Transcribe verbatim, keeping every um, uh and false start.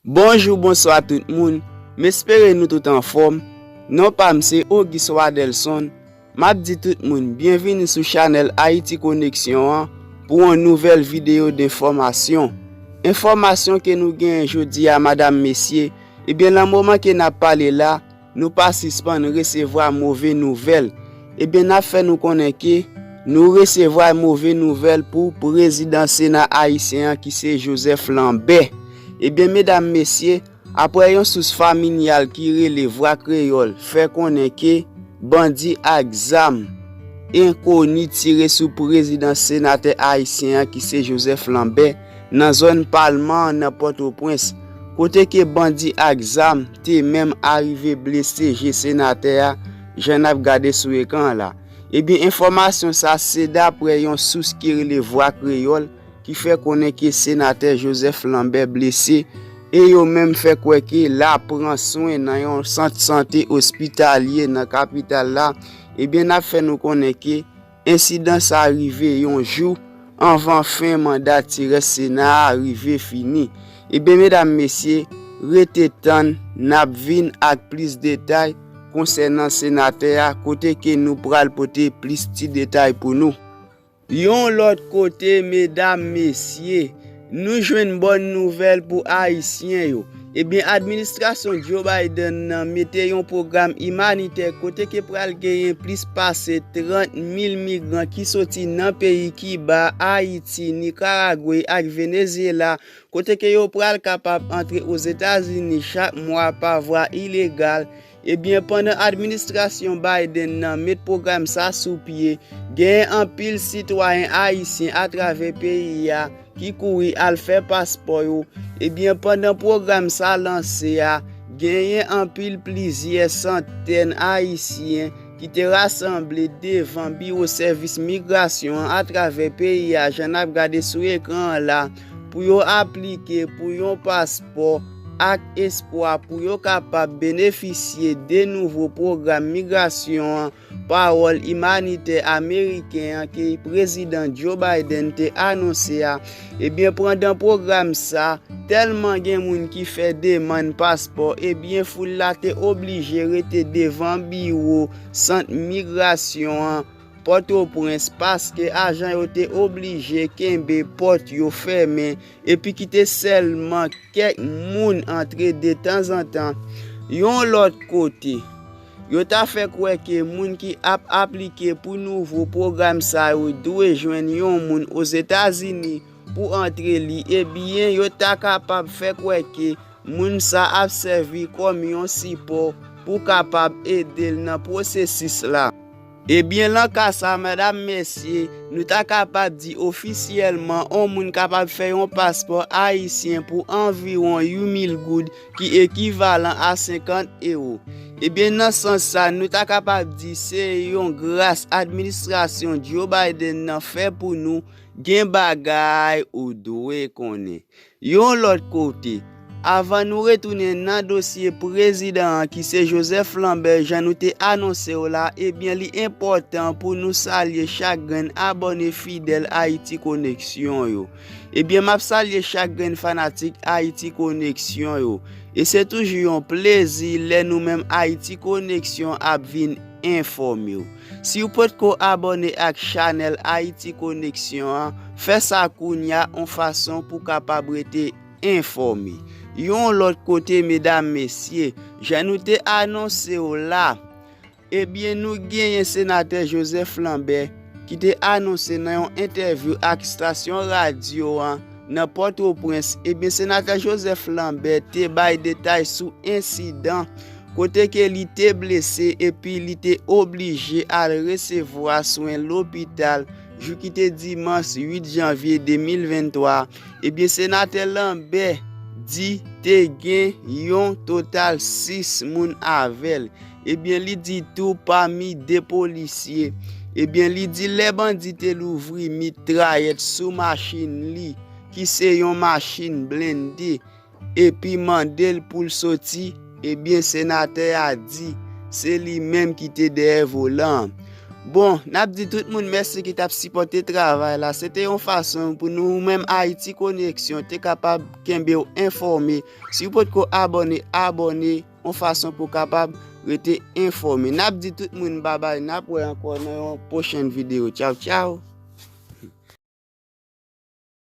Bonjou, bonswa tout moun. M espere nou tout anfòm. Non pa m se Auguste Wadelson. M ap di tout moun byenvini sou chanèl Ayiti Koneksyon an pou yon nouvèl videyo d enfòmasyon. Enfòmasyon ke nou genyen jodi a, madanm, mesye, ebyen, nan moman ke n ap pale la, nou pa sispann resevwa move nouvèl. Ebyen, n ap fè nou konnen ke nou resevwa move nouvèl pou prezidan Sena ayisyen an, ki se Joseph Lambert. Ebyen, medam, mesye, apre yon sous familyal ki rele Vwa Kreyòl fè konnen ke bandi ak zam enkoni tire sou prezidan senatè ayisyen an, ki se Joseph Lambert, nan zòn Palman an nan Pòtoprens, kote ke bandi ak zam te menm arive blese je senatè a, jan n ap gade sou ekran an la. Ebyen, enfòmasyon sa se dapre yon sous ki rele Vwa Kreyòl, ki fè konnen ke senatè Joseph Lambert blese, e yo menm fè kwè ke l ap pran swen nan yon sant sante ospitalye nan kapital la. Ebyen, n ap fè nou konnen ke ensidan sa rive yon jou anvan fen manda tirès Sena a rive fini. Ebyen, medam, mesye, rete tann, n ap vin ak plis detay konsènan senatè a, kote ke nou pral pote plis ti detay pou nou. Yon lòt kote, medam, mesye, nou jwenn bòn nouvèl pou Ayisyen yo. Ebyen, administrasyon Joe Biden nan mete yon pwogram imanitè kote ke pral genyen plis pase trant mil migran ki soti nan peyi Kiba, Ayiti, Nikaragwe ak Venezyela, kote ke yo pral kapab antre Ozetazini chak mwa pa vwa ilegal. Ebyen, pandan administrasyon Biden nan met pwogram sa sou pye, genyen anpil sitwayen ayisyen atravè peyi a ki kouri al fè paspò yo. Ebyen, pandan pwogram sa lanse a, genyen anpil plizyè santèn ayisyen ki te rasanble devan biwo sèvis migrasyon an atravè peyi a, jan n ap gade sou ekran an la, pou yo aplike pou yon paspò ak espwa pou yo kapab benefisye de nouvo pwogram migrasyon an, pawòl imanitè ameriken an ke prezidan Joe Biden te anonse a. Ebyen, pandan pwogram sa, tèlman gen moun ki fè demann paspò, ebyen, foul la te oblije rete devan biwo sant migrasyon an, Pòtoprens, paske ajan yo te oblije kenbe pòt yo fèmen epi kite sèlman kèk moun antre detanzantan. Yon lòt kote, yo ta fè kwè ke moun ki ap aplike pou nouvo pwogram sa yo dwe jwenn yon moun Ozetazini pou antre li, ebyen, yo ta kapab fè kwè ke moun sa ap sèvi kòm yon sipò pou kapab ede l nan pwosesis la. Ebyen, nan ka sa, medam, mesye, nou ta kapab di ofisyèlman, yon moun kapab fè yon paspò ayisyen pou anviwon uit mil goud, ki ekivalan a senkant ewo. Ebyen, nan sans sa, nou ta kapab di se yon gras administrasyon Joe Biden nan fè pou nou. Gen bagay ou dwe konnen. Yon lòt kote, avan nou retounen nan dosye prezidan an, ki se Joseph Lambert, jan nou te anonse w la, ebyen, li enpòtan pou nou salye chak grenn abòne fidèl Ayiti Koneksyon yo. Ebyen, m ap salye chak grenn fanatik Ayiti Koneksyon yo. E se toujou yon plezi lè nou menm Ayiti Koneksyon ap vin enfòme w. Si w potko abòne ak chanèl Ayiti Koneksyon an, fè sa kounye a, yon fason pou w kapab rete enfòme. Yon lòt kote, medam, mesye, jan nou te anonse w la, ebyen, nou genyen senatè Joseph Lambert ki te anonse nan yon entèvyou ak estasyon radyo an nan Pòtoprens, ebyen, senatè Joseph Lambert te bay detay sou ensidan kote ke li te blese epi li te oblije al resevwa swen lopital jou ki te dimanch uit janvye de mil venntwa. Ebyen, senatè Lambert di te gen yon total sis moun avè l. Ebyen, li di tou pami de polisye. Ebyen, li di lè bandi te louvri mitrayèt sou machin li, ki se yon machin blende, epi mande l pou l soti, ebyen, senatè a di se li menm ki te dèyè volan an. Bon, n ap di tout moun mèsi ki t ap sipòte travay la. Se te yon fason pou nou menm Ayiti Koneksyon te kapab kenbe w enfòme. Si w potko abòne, abòne yon fason pou w kapab rete enfòme. N ap di tout moun babay, n ap wè ankò nan yon pwochèn videyo. Tchaw, tchaw!